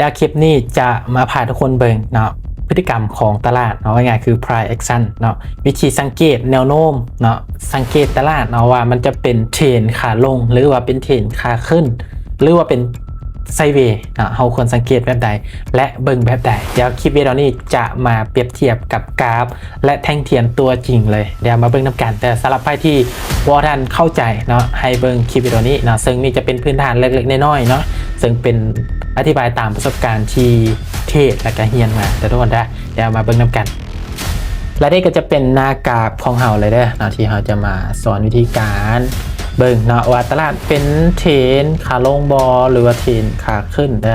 ດຽວຄລິບນີ້ຈະມາພາທຸກຄົນເບິ່ງເນາະ ພຶດຕິກຳຂອງຕະຫຼາດເນາະ ວ່າງ່າຍຄື price action ເນາະ ວິທີສັງເກດແນວໂນ້ມເນາະ ສັງເກດຕະຫຼາດເນາະ ວ່າມັນຈະເປັນເທຣນຂາລົງ ຫຼືວ່າເປັນເທຣນຂາຂຶ້ນ ຫຼືວ່າເປັນໄຊເວເນາະ ເຮົາຄວນສັງເກດແບບໃດ ແລະ ເບິ່ງແບບໃດ. ດຽວຄລິບວິດີໂອນີ້ຈະມາປຽບທຽບກັບກາຟ ແລະ ແທ່ງທຽນຕົວຈິງເລີຍ. ດຽວມາເບິ່ງນຳກັນ. ແຕ່ສຳລັບໃຜທີ່ບໍ່ທັນເຂົ້າໃຈເນາະ ໃຫ້ເບິ່ງຄລິບວິດີໂອນີ້ເນາະ ເຊິ່ງນີ້ຈະເປັນພື້ນຖານເລັກໆນ້ອຍໆເນາະ ເຊິ່ງເປັນອະທິບາຍຕາມປະສົບການທີ່ເທຣດ ແລະ ກະຮຽນມາເດີທຸກຄົນເດີ. ດຽວມາເບິ່ງນຳກັນ. ແລະ ນີ້ກໍຈະເປັນໜ້າກາຟຂອງເຮົາເລີຍເດີເນາະ ທີ່ເຮົາຈະມາສອນວິທີການເບິ່ງເນາະ ວ່າຕະຫຼາດເປັນເທຣນຂາລົງບໍ່ ຫຼືວ່າເທຣນຂາຂຶ້ນເດີ.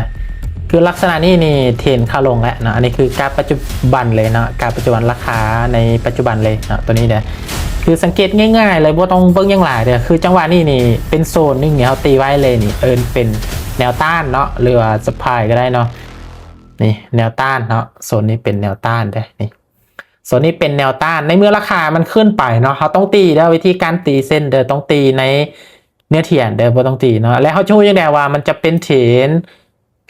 ຄືລັກສະນະນີ້ນີ້ເທຣນຂາລົງແຫຼະເນາະ. ອັນນີ້ຄືກາຟປັດຈຸບັນເລີຍເນາະ ກາຟປັດຈຸບັນ ລາຄາໃນປັດຈຸບັນເລີຍເນາະ ໂຕນີ້ເດີ. ຄືສັງເກດງ່າຍໆເລີຍ ບໍ່ຕ້ອງເບິ່ງຫຍັງຫຼາຍເດີ. ຄືຈັງຫວະນີ້ນີ້ເປັນໂຊນໜຶ່ງທີ່ເຮົາຕີໄວ້ເລີຍນີ້ ເອີ້ນເປັນແນວຕ້ານເນາະ ຫຼືວ່າ supply ກໍໄດ້ເນາະ. ນີ້ແນວຕ້ານເນາະ ໂຊນນີ້ເປັນແນວຕ້ານເດີ. ນີ້ໂຊນນີ້ເປັນແນວຕ້ານ ໃນເມື່ອລາຄາມັນຂຶ້ນໄປເນາະ ເຮົາຕ້ອງຕີເດີ ວິທີການຕີເສັ້ນເດີ ຕ້ອງຕີໃນເນື້ອຖຽນເດີ ບໍ່ຕ້ອງຕີເນາະ. ແລ້ວເຮົາຈະຮູ້ຈັ່ງໃດວ່າມັນຈະເປັນເທຣນ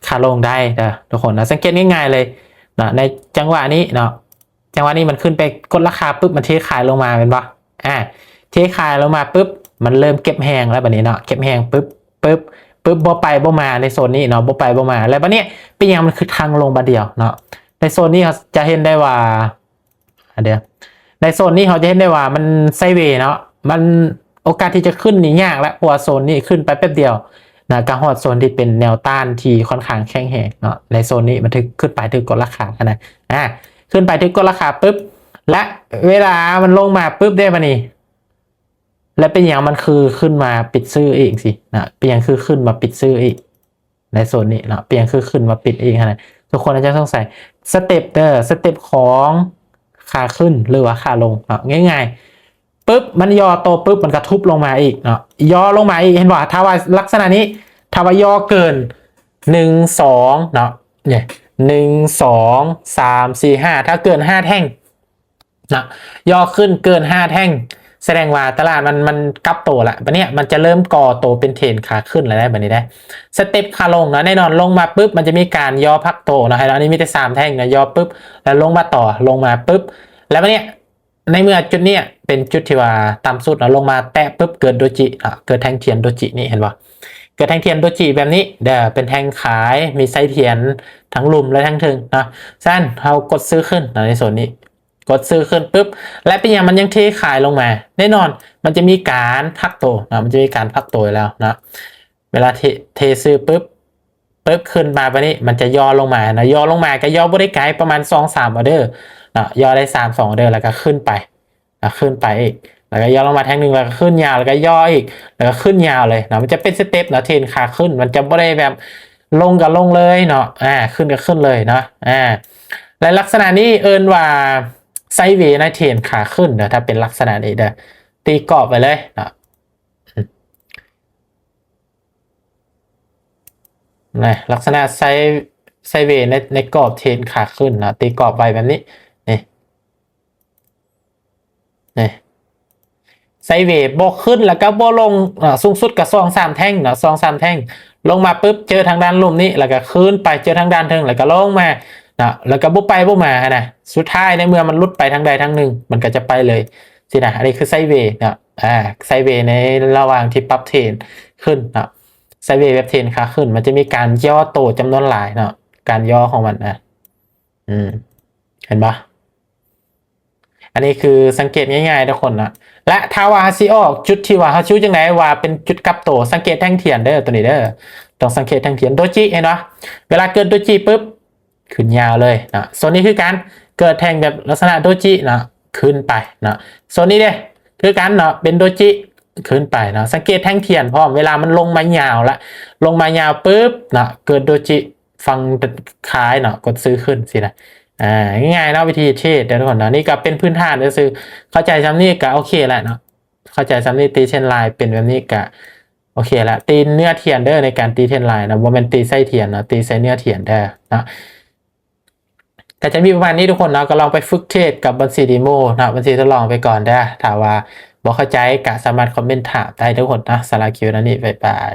ຂາລົງໄດ້ເດີທຸກຄົນນະ. ສັງເກດງ່າຍໆເລີຍນະ ໃນຈັງຫວະນີ້ເນາະ ຈັງຫວະນີ້ມັນຂຶ້ນໄປກົດລາຄາປຶບ ມັນເທຂາຍລົງມາແມ່ນບໍ່? ອາ ເທຂາຍລົງມາປຶບ ມັນເລີ່ມເກັບແຮງແລ້ວບັດນີ້ເນາະ ເກັບແຮງປຶບ ປຶບ ປຶບ ບໍ່ໄປບໍ່ມາໃນໂຊນນີ້ເນາະ ບໍ່ໄປບໍ່ມາ. ແລ້ວບັດນີ້ເປັນຫຍັງມັນຄືທັງລົງບາດດຽວເນາະ? ໃນໂຊນນີ້ເຮົາຈະເຫັນໄດ້ວ່າ ອາ ດຽວ ໃນໂຊນນີ້ເຮົາຈະເຫັນໄດ້ວ່າມັນໄຊເວເນາະ ມັນໂອກາດທີ່ຈະຂຶ້ນນີ້ຍາກແລ້ວ ເພາະວ່າໂຊນນີ້ຂຶ້ນໄປແປັບດຽວນະ ກະຮອດໂຊນທີ່ເປັນແນວຕ້ານທີ່ຄ່ອນຂ້າງແຂງແຮງເນາະ. ໃນໂຊນນີ້ມັນຖືກຂຶ້ນໄປຖືກກົດລາຄານະ ອາ ຂຶ້ນໄປຖືກກົດລາຄາປຶບ ແລະ ເວລາມັນລົງມາປຶບເດ້ບັດນີ້ ແລະ ເປັນຫຍັງມັນຄືຂຶ້ນມາປິດຊື້ອີກຊີ້ນະ? ເປັນຫຍັງຄືຂຶ້ນມາປິດຊື້ອີກໃນໂຊນນີ້ເນາະ? ເປັນຫຍັງຄືຂຶ້ນມາປິດອີກຫັ້ນນະ? ທຸກຄົນອາດຈະສົງໄສ ສະເຕັບເດີ ສະເຕັບຂອງຂາຂຶ້ນ ຫຼືວ່າຂາລົງເນາະ. ງ່າຍໆ ປຶບ ມັນຫຍໍ້ໂຕປຶບ ມັນກະທຸບລົງມາອີກເນາະ ຫຍໍ້ລົງມາອີກ ເຫັນບໍ່? ຖ້າວ່າລັກສະນະນີ້ ຖ້າວ່າຫຍໍ້ເກີນ ໜຶ່ງ ສອງ ເນາະ ນີ້ ໜຶ່ງ ສອງ ສາມ ສີ່ ຫ້າ ຖ້າເກີນຫ້າແທ່ງ ເນາະ ຫຍໍ້ຂຶ້ນເກີນຫ້າແທ່ງ ສະແດງວ່າຕະຫຼາດມັນ ມັນກັບໂຕລະ. ບາດນີ້ມັນຈະເລີ່ມກໍ່ໂຕເປັນເທຣນຂາຂຶ້ນແລ້ວໄດ໋ ບາດນີ້ໄດ໋. ສະເຕັບຂາລົງເນາະ ແນ່ນອນ ລົງມາປຶບ ມັນຈະມີການຫຍໍ້ພັກໂຕເນາະ ໃຫ້ເນາະ ອັນນີ້ມີແຕ່ສາມແທ່ງເນາະ ຫຍໍ້ປຶບ ແລ້ວລົງມາຕໍ່ ລົງມາປຶບ ແລ້ວບາດນີ້ ໃນເມື່ອຈຸດນີ້ເປັນຈຸດທີ່ວ່າຕ່ຳສຸດເນາະ ລົງມາແຕະປຶບ ເກີດໂດຈິເນາະ ເກີດແທ່ງທຽນໂດຈິນີ້ ເຫັນບໍ່? ເກີດແທ່ງທຽນໂດຈິແບບນີ້ເດີ ເປັນແທ່ງຂາຍ ມີໄສ້ທຽນທັງລຸ່ມ ແລະ ທັງເທິງເນາະ. ສະນັ້ນເຮົາກົດຊື້ຂຶ້ນເນາະ ໃນໂຊນນີ້ ກົດຊື້ຂຶ້ນປຶບ ແລະ ເປັນຫຍັງມັນຍັງເທຂາຍລົງມາ? ແນ່ນອນ ມັນຈະມີການພັກໂຕເນາະ ມັນຈະມີການພັກໂຕຢູ່ແລ້ວເນາະ. ເວລາເທ ເທຊື້ປຶບ ປຶບ ຂຶ້ນມາບາດນີ້ ມັນຈະຫຍໍ້ລົງມາເນາະ ຫຍໍ້ລົງມາກໍຫຍໍ້ບໍ່ໄດ້ໄກ ປະມານສອງສາມອໍເດີເນາະ ຫຍໍ້ໄດ້ສາມສອງອໍເດີ ແລ້ວກໍຂຶ້ນໄປ ແລ້ວຂຶ້ນໄປອີກ ແລ້ວກໍຫຍໍ້ລົງມາແທ່ງໜຶ່ງ ແລ້ວກໍຂຶ້ນຍາວ ແລ້ວກໍຫຍໍ້ອີກ ແລ້ວກໍຂຶ້ນຍາວເລີຍເນາະ. ມັນຈະເປັນສະເຕັບເນາະ ເທຣນຂາຂຶ້ນ ມັນຈະບໍ່ໄດ້ແບບລົງກໍລົງເລີຍເນາະ ອາ ຂຶ້ນກໍຂຶ້ນເລີຍເນາະ ອາ ແລະ ລັກສະນະນີ້ເອີ້ນວ່າໄຊເວໃນເທຣນຂາຂຶ້ນເດີ ຖ້າເປັນລັກສະນະນີ້ເດີ ຕີກອບໄວ້ເລີຍເນາະ. ນະ ລັກສະນະໄຊ ໄຊເວໃນ ໃນກອບເທຣນຂາຂຶ້ນເນາະ ຕີກອບໄວ້ແບບນີ້ ນີ້ ນີ້ ໄຊເວບໍ່ຂຶ້ນ ແລ້ວກໍບໍ່ລົງເນາະ ສູງສຸດກໍສອງສາມແທ່ງເນາະ ສອງສາມແທ່ງ ລົງມາປຶບ ເຈີທາງດ້ານລຸ່ມນີ້ ແລ້ວກໍຂຶ້ນໄປ ເຈີທາງດ້ານເທິງ ແລ້ວກໍລົງມາເນາະ ແລ້ວກໍບໍ່ໄປບໍ່ມາຫັ້ນນະ. ສຸດທ້າຍໃນເມື່ອມັນຫຼຸດໄປທາງໃດທາງໜຶ່ງ ມັນກໍຈະໄປເລີຍ ຊີ້ນະ. ອັນນີ້ຄືໄຊເວເນາະ ອາ ໄຊເວໃນລະຫວ່າງທີ່ປັບເທຣນຂຶ້ນເນາະ ໄຊເວແບບເທຣນຂາຂຶ້ນ ມັນຈະມີການຫຍໍ້ໂຕຈຳນວນຫຼາຍເນາະ ການຫຍໍ້ຂອງມັນນະ ອືມ ເຫັນບໍ່? ອັນນີ້ຄືສັງເກດງ່າຍໆທຸກຄົນເນາະ ແລະ ຖ້າວ່າເຮົາຊິອອກຈຸດທີ່ວ່າ ເຮົາຊິຮູ້ຈັ່ງໃດວ່າເປັນຈຸດກັບໂຕ? ສັງເກດແທ່ງທຽນເດີ ໂຕນີ້ເດີ ຕ້ອງສັງເກດແທ່ງທຽນໂດຈິ ເຫັນບໍ່? ເວລາເກີດໂດຈິປຶບ ຂຶ້ນຍາວເລີຍເນາະ. ໂຊນນີ້ຄືກັນ ເກີດແທ່ງແບບລັກສະນະໂດຈິເນາະ ຂຶ້ນໄປເນາະ. ໂຊນນີ້ເດ້ ຄືກັນເນາະ ເປັນໂດຈິ ຂຶ້ນໄປເນາະ. ສັງເກດແທ່ງທຽນພ້ອມ ເວລາມັນລົງມາຍາວລະ ລົງມາຍາວປຶບເນາະ ເກີດໂດຈິ ຝັ່ງຂາຍເນາະ ກົດຊື້ຂຶ້ນຊີ້ນະ. ອາ ງ່າຍໆເນາະ ວິທີເທຣດເດີທຸກຄົນເນາະ. ນີ້ກໍເປັນພື້ນຖານຊື່ໆ ເຂົ້າໃຈຊ່ຳນີ້ກໍໂອເຄແລ້ວເນາະ. ເຂົ້າໃຈຊ່ຳນີ້ ຕີເທຣນລາຍເປັນແບບນີ້ກໍ ໂອເຄລະ ຕີເນື້ອທຽນເດີ ໃນການຕີເທຣນລາຍເນາະ ບໍ່ແມ່ນຕີໃສ່ທຽນເນາະ ຕີໃສ່ເນື້ອທຽນເດີເນາະ. ກໍຈະມີປະມານນີ້ທຸກຄົນເນາະ ກໍລອງໄປຝຶກເທຣດກັບບັນຊີເດໂມເນາະ ບັນຊີທົດລອງໄປກ່ອນເດີ. ຖ້າວ່າບໍ່ເຂົ້າໃຈກໍສາມາດຄອມເມັນຖາມໄດ້ທຸກຄົນເນາະ. ສຳລັບຄລິບນີ້ ບາຍບາຍ.